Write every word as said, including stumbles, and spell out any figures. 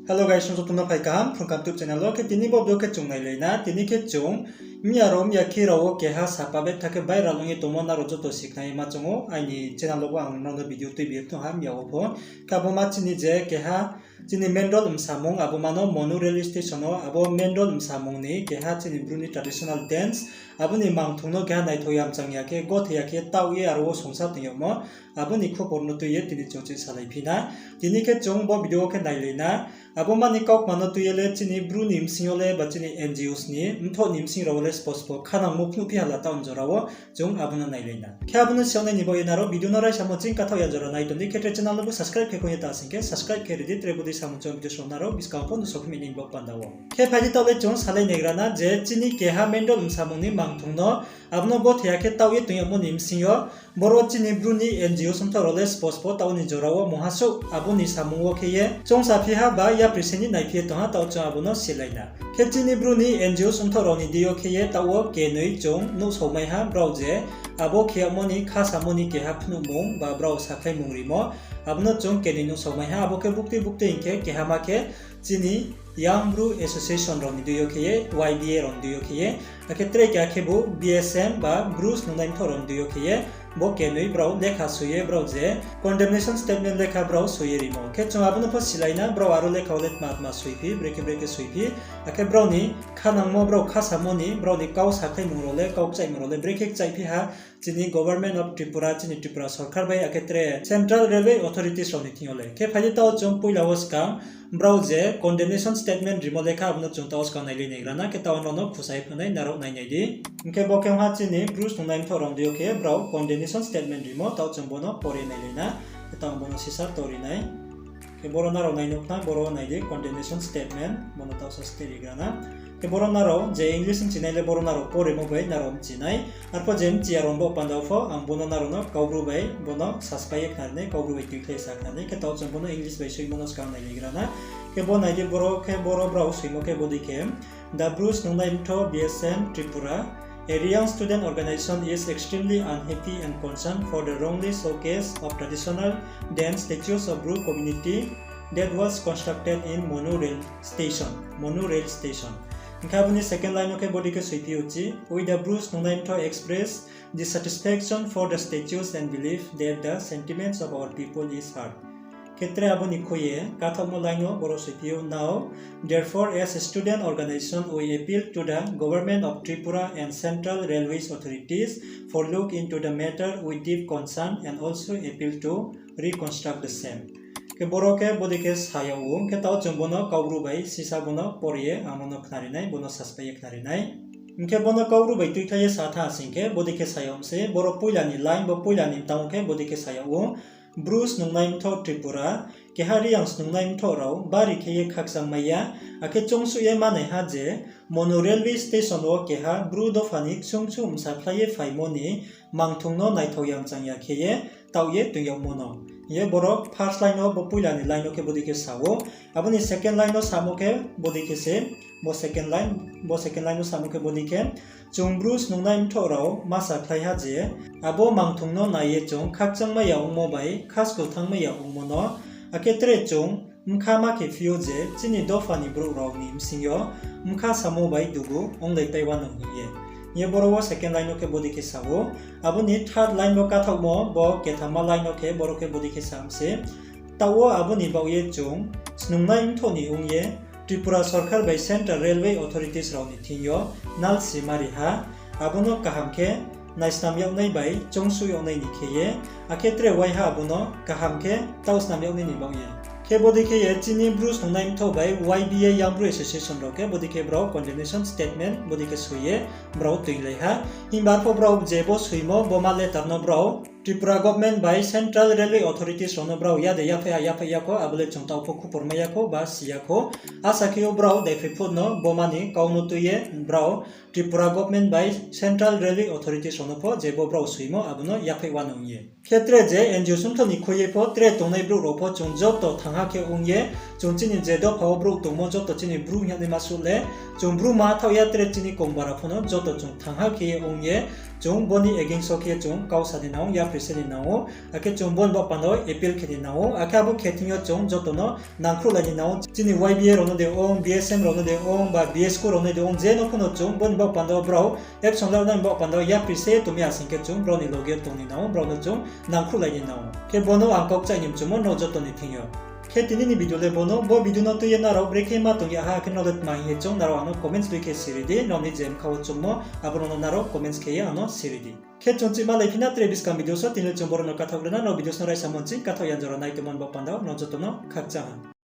Hello guys, nung joto no phai kaham Phrung Kaham YouTube channel wo. Khe tini bo video khe chung nailai na. Tini khe chung mya rao mya khe rao wo keha sapa betha khe viral ong ye tongmo nrao joto sikhnai ma choung ou. Aini channel wo bo ang nrao no video tuibi ye tong ha mya wo pho. Khe abo ma chini je keha chini Mendol msamung, abo ma no Monu railway station wo abo Mendol msamung ni keha chini Bru ni traditional dance, abo ni mangthung no keha naithao ya mchang ya khe gothe ya khe taoh ye aro wo songsa tong yagmo, abo ni khupor no tui ye tini chung chih salai phi na. Tini khe chung bo video wo khe nailai na. Abo ma ni kaukma no tui ye le chini Bru ni bsing yo le ba chini N G Os ni mthoh ni bsing rao wo le spo spo khanangmo phnuh phi ha la taoh ni jora wo, chung abo no nailai na. Khe abo no siyag nai ni baoh ye nrao video no raisa mo ching kathaoh ya jora nai tong di, khe tre channel no bo subscribe khe kong ye ta sing khe subscribe khe ri di, tre bodei samung chung video song nrao buskang pho no sokmi ni bo panda wo. Khe phai di taoh le chung salai naigra na je chini keha Mendol msamung ni mangthung no, abo no gothe ya khe taoh ye tong yagmo ni bsing yo, boro chini Bru ni N G Os mthoh rao le spo spo taoh ni jora wo mungha suh abo ni samung wo khe ye choungsa phi ha ba yapri se ni naiphi ye tong ha taoh chung abo no silai na. Khe chini Bru ni N G Os mthoh rao ni deing yo khe ye taoh wo kenoi chung nuhsao mai ha brao je abo khe yagmo ni khasamo ni keha phnuhmung ba brao sakhlaimung rimo, abo no chung kenoi nuhsao mai ha. Abo khe buktui buktui hing khe keha ma khe chini Young Bru Association rao ni deing yo khe ye, Y B A rao ni deing yo khe ye, akhe tre keha khebu B S M ba Bru snungnai mthoh rao ni deing yo khe ye, bo kenoi brao lekha soi ye brao je condemnation statement lekha brao soi ye rimo. Khe chung abo no pho silai na brao aro lekha wo le tma tma soi phi, brekhe brekhe soi phi, akhe brao ni khanangmo, brao khasamo ni, brao ni kau sakhlaimung rao le, kau kchaihmung rao le brekhe kchaih phi ha, chini Government of Tripura, chini Tripura sorkar bai, akhe tre Central Railway Authorities rao ni thing yo le. Khe phai di taoh chung poila wo skang brao je condemnation statement rimo lekha, abo no chung taoh skang nailai naigra na, khe taoh nrao no khusa ye phnuh nai, nrao nainai di. Hing khe bo khe ong ha chini Bru snungnai mthoh rao ni deing yo khe brao condemnation statement rimo, taoh chung bo no pore nailai na, khe taoh bo no sisa tori nai. Khe boro nrao nai nuh khna, boro nai di condemnation statement, bo no taoh sa steh rigra na. Khe boro nrao je English mchinai le boro nrao poremo bai nrao mchi nai. Arpho je mchi ya rao bo panda pho ang bo no nrao no Kaubru bai bo no saspai ye khnari nai, Kaubru bai tuikhlai sa khnari nai. Khe taoh chung bo no English bai soimo no skang nailaigra na. Khe bo nai di boro khe boro brao soimo khe bodei khe, The Bru Snungnai Mthoh B S M Tripura, a Reang student organization, is extremely unhappy and concerned for the wrongly showcase of traditional dance statues of Bru community that was constructed in Monu rail station, Monu rail station. Hing khe abo ni second line wo khe bodei khe soiphi ou chi, We the Bru Snungnai Mthoh express dissatisfaction for the statues and believe that the sentiments of our people is hurt. Khe tre abo ni khui ye kathaohmo line wo boro soiphi ou, Now, therefore, as a student organization, we appeal to the Government of Tripura and Central Railways authorities for look into the matter with deep concern and also appeal to reconstruct the same. Khe boro khe bodei khe sa yag ou, khe taoh chung bo no Kaubru bai sisa bo no pore ye ang no khnari nai, bo no saspai ye khnari nai. Hing khe bo no Kaubru bai tuikhlai ye sa thanng sing khe bodei khe sa yag se, boro poila ni line, bo poila ni mtang khe bodei khe sa yag ou, Bru Snungnai Mthoh Tripura, keha Reang snungnai mthoh rao bari khe ye khakchang mai ya, akhe choungsuh ye manaiha je Monu railway station wo keha Bru dopha ni ksung ksung bsa khlai ye phaimo ni mangthung no naithao ya mchang ya khe ye taoh ye toing yagmo no. Hing ye boro first line wo, bo poila ni line wo khe bodei khe sa ou. Abo ni second line wo samo khe bodei khe se, bo second line, bo second line wo samo khe bodei khe, Chung Bru snungnai mthoh rao ma sa khlai ha je, abo mangthung no nai ye chung khakchangmai ya ongmo bai khaskuthangmai ya ongmo no, akhe tre chung bkha ma khe phi ou je chini dopha ni brouh rao ni bsing yo bkha samo bai dugu onglaipai wano hing ye. Hing ye boro wo second line no khe bodei khe sa ou. Abo ni third line no kathaohmo, bo kethamma line no khe boro khe bodei khe sa mi se. Taoh wo abo ni baoh ye chung snungnai mthoh ni ong ye Tripura sorkar bai Central Railway Authorities rao ni thing yo nalsi mari ha, abo no kaham khe naisnam yag nai bai choungsuh yag nai ni khe ye, akhe tre waiha abo no kaham khe taoh snam yag nai ni baoh ye. Khe bodei khe ye chini Bru snungnai mthoh bai Y B A Young Bru Association rao khe bodei khe brao condemnation statement bodei khe soi ye brao toinglai ha. Himba arpho brao je bo soimo, bo ma letter no brao Tripura government bai Central Railway Authorities rao no brao ya de yaphaih ha, yaphaih ya kho, abo le chung taoh pho khupor mai ya kho ba si ya kho. Asa khe ou brao daiphroi phuh no bo ma ni kau no tui ye brao Tripura government bai Central Railway Authorities rao no pho je bo brao soimo abo no yaphaih wano ong ye. Khe tre je N G O sumtho ni khui ye pho tre tongnai brouh rao pho chung joto thangha khe ong ye, chung chini je dopha wo brouh tongmo joto chini Bru hing yag naima suh le, chung Bru ma thaoh ya tre chini kongbara pho no joto chung thangha khe ye ong ye, Chung bo ni against wo khe chung kau sa ni nang ou, yapri se ni nang ou, akhe chung bo ni baoh panda wo appeal khe ni nang ou, akhe abo khe thing yo chung joto no nangkhruhlai ni nang ou. Chini Y B A rao no de ong, B S M rao no de ong, ba B S K rao no de ong, je no pho no chung bo ni baoh panda wo brao action lanai ni baoh panda wo yapri se tongmi asing khe chung brao ni loge yo tong ni nang ou, brao no chung nangkhruhlai ni nang ou. Khe bo no ang kau kchaih ni mchumo nrao joto ni thing yo. Khe tini ni video le bo no, bo video no tui ye nrao brekhe ma tong ya ha, akhe nrao le tma hing ye chung nrao ang no comments bai khe siri di, nrao ni je mkha wo chungmo, abo no nrao comments khe ye ang no siri di. Khe chung chihma laiphi na tre buskang video so, tini le chung boro no kathaoh ri na, nrao videos no raisa monching kathaoh ya jora nai tongmo ni baoh panda wo nrao joto no khakchang ha.